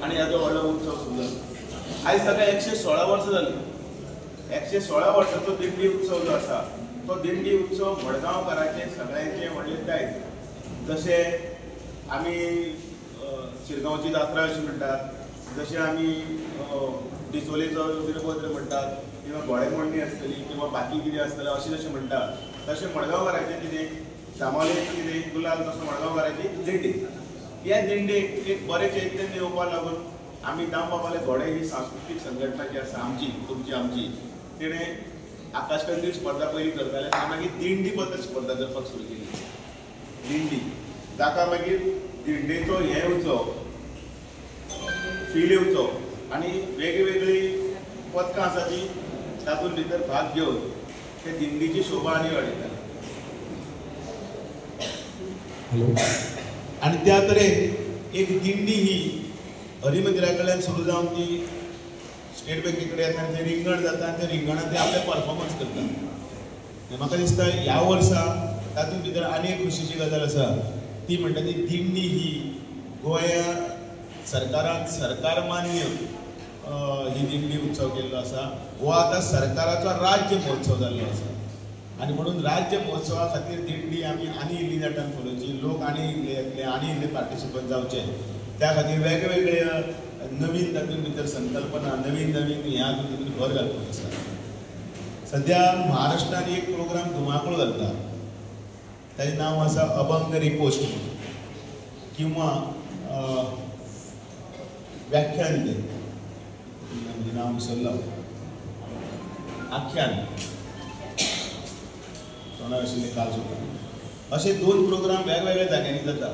आनी हेजो व्हडलो उत्सव सुरू जालो. आयज ताका 116 वर्सां जालीं. 116 वर्सांचो दिंडी उत्सव जो आसा तो दिंडी उत्सव मडगांवकारांचें सगळ्यांचें व्हडलें दायज. जशें आमी शिरगांवची जात्रा अशी म्हणटात, जशें आमी डिचोलेचो वीरभद्र म्हणटात किंवा घोडेमोडणी आसतली किंवा बाकी कितें आसतलें अशें जशें म्हणटात तशें मडगांवकारांचें कितें सामावलेचें कितें गुलाल तसो मडगांवकाराची दिंडी. ह्या दिंडेक एक बरें चैतन्य येवपाक लागून आमी दामबाबाले घोडे ही सांस्कृतीक संघटना जी आसा आमची, तुमची आमची, तिणें आकाशकंदील स्पर्धा पयलीं करताले आनी मागीर दिंडी पद्दत स्पर्धा करपाक सुरू केली. दिंडी जाका मागीर दिंडेचो हें येवचो, फील येवचो आनी वेगळीवेगळी पदकां आसा ती तातूंत भितर भाग घेवन ते दिंडीची शोभा आनी वाडयताले. आनी त्या तरेन एक दिंडी ही हरिमंदिरा कडल्यान सुरू जावन ती स्टेट बँके कडेन येता आनी थंय रिंगण जाता आनी त्या रिंगणांत ते आपलें परफॉर्मन्स करता. म्हाका दिसता ह्या वर्सा तातूंत भितर आनी एक खोशीची गजाल आसा ती म्हणटा ती दिंडी ही गोंया सरकारान सरकार मान्य ही दिंडी उत्सव केल्लो आसा. हो आतां सरकाराचो राज्य महोत्सव जाल्लो आसा आनी म्हणून राज्य महोत्सवा खातीर दिंडी आमी आनी इल्ली नेटान फुलोवची, लोक आनी इल्ले येतले आनी इल्ले पार्टिसिपंट जावचे, त्या खातीर वेगवेगळे नवीन तातूंत भितर संकल्पना, नवीन नवीन ह्या हातूंत भितर भर घालपाक आसा. सद्या महाराष्ट्रान एक प्रोग्राम धुमाकूळ घालता, ताजें नांव आसा अभंग रिपोस्ट किंवा व्याख्यान. तें म्हणजे नांव विसरलो, आख्यान तोंडार आशिल्लें काल सुद्दां. अशे 2 प्रोग्राम वेगवेगळ्या जाग्यांनी जाता.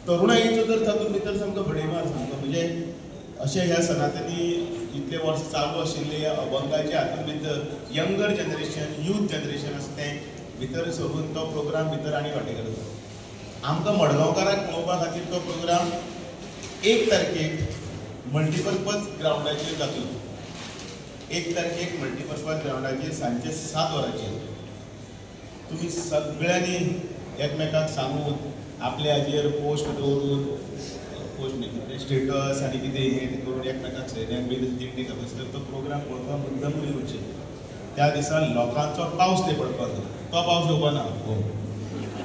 तरुणाईचो तर तातूंत भितर सामको भडीमार सामको, म्हणजे अशें ह्या सनातनी इतले वर्स चालू आशिल्ले ह्या अभंगाच्या हातूंत भितर यंगर जनरेशन, यूथ जनरेशन आसा तें भितर सरून तो प्रोग्राम भितर आनी वांटेकार जाता. आमकां मडगांवकारांक पळोवपा खातीर तो प्रोग्राम 1 तारखेक मल्टीपर्पज ग्रावंडाचेर जातलो. 1 तारखेक मल्टीपर्पज ग्रावंडाचेर सांजचे 7 वरांचेर तुमी सगळ्यांनी एकमेकाक सांगून आपल्या हाजेर पोस्ट दवरून, पोस्ट न्ही स्टेटस आनी कितें हें करून एकमेकाक सयऱ्यांक बी दिंडी जाता तर तो प्रोग्राम पळोवपाक मुद्दम येवचें. त्या दिसा लोकांचो पावस ते पडपाक जाय, तो पावस येवपा ना,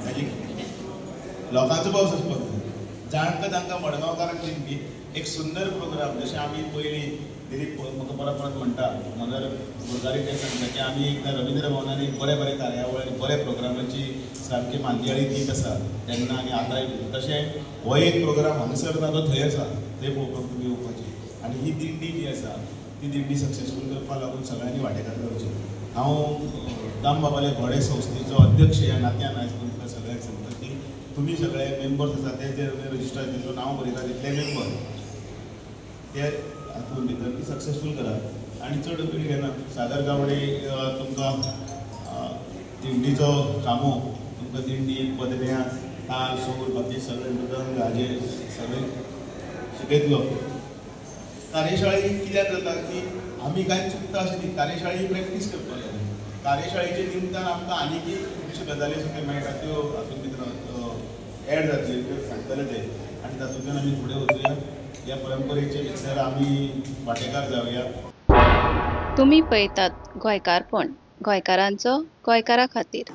ताजी लोकांचो पावस आसपाक जाय. जाणकां तांकां मडगांवकारांक दिंडी एक सुंदर प्रोग्राम, जशें आमी पयलीं दिलीप म्हाका परत परत म्हणटा, मदर गुरगारी ते सांगता की आमी एकदां रवींद्र भवनान एक बरे बरे कार्यावळ आनी बरे प्रोग्रामाची सामकी मांदियाळी दीत आसा तेन्ना आनी आतांय तशें हो एक प्रोग्राम हांगासर ना तो थंय आसा, थंय पळोवपाक तुमी येवपाची. आनी ही दिंडी जी आसा ती दिंडी सक्सेसफूल करपाक लागून सगळ्यांनी वांटेकार जावचें. हांव दामबाबाले घोडे संस्थेचो अध्यक्ष ह्या नात्यान आयज तुमकां सगळ्यांक सांगता की तुमी सगळे मेंबर्स आसा ते जे रजिस्टर तेंचो नांव बरयता तितले मेंबर ते हातूंत भितर ती सक्सेसफूल करात. आनी चड वेळ घेना. सागर गावडे तुमकां दिंडीचो कामो, तुमकां दिंडी पदव्यां ताल सूर बाकी सगळे मृदंग हाजेर सगळें शिकयतलो. कार्यशाळा कित्याक जाता की आमी कांय चुकता अशें न्ही, कार्यशाळा ही प्रॅक्टीस करपाक जाय. कार्यशाळेच्या निमतान आमकां आनीकय खुबश्यो गजाली अश्यो मेळटा त्यो हातूंत भितर एड जातल्यो, त्यो सांगतले ते आनी तातूंतल्यान आमी फुडें वचुया, ह्या परंपरेचे भितर आमी वांटेकार जावया. तुमी पळयतात गोंयकारपण, गोंयकारांचो गोंयकारा खातीर.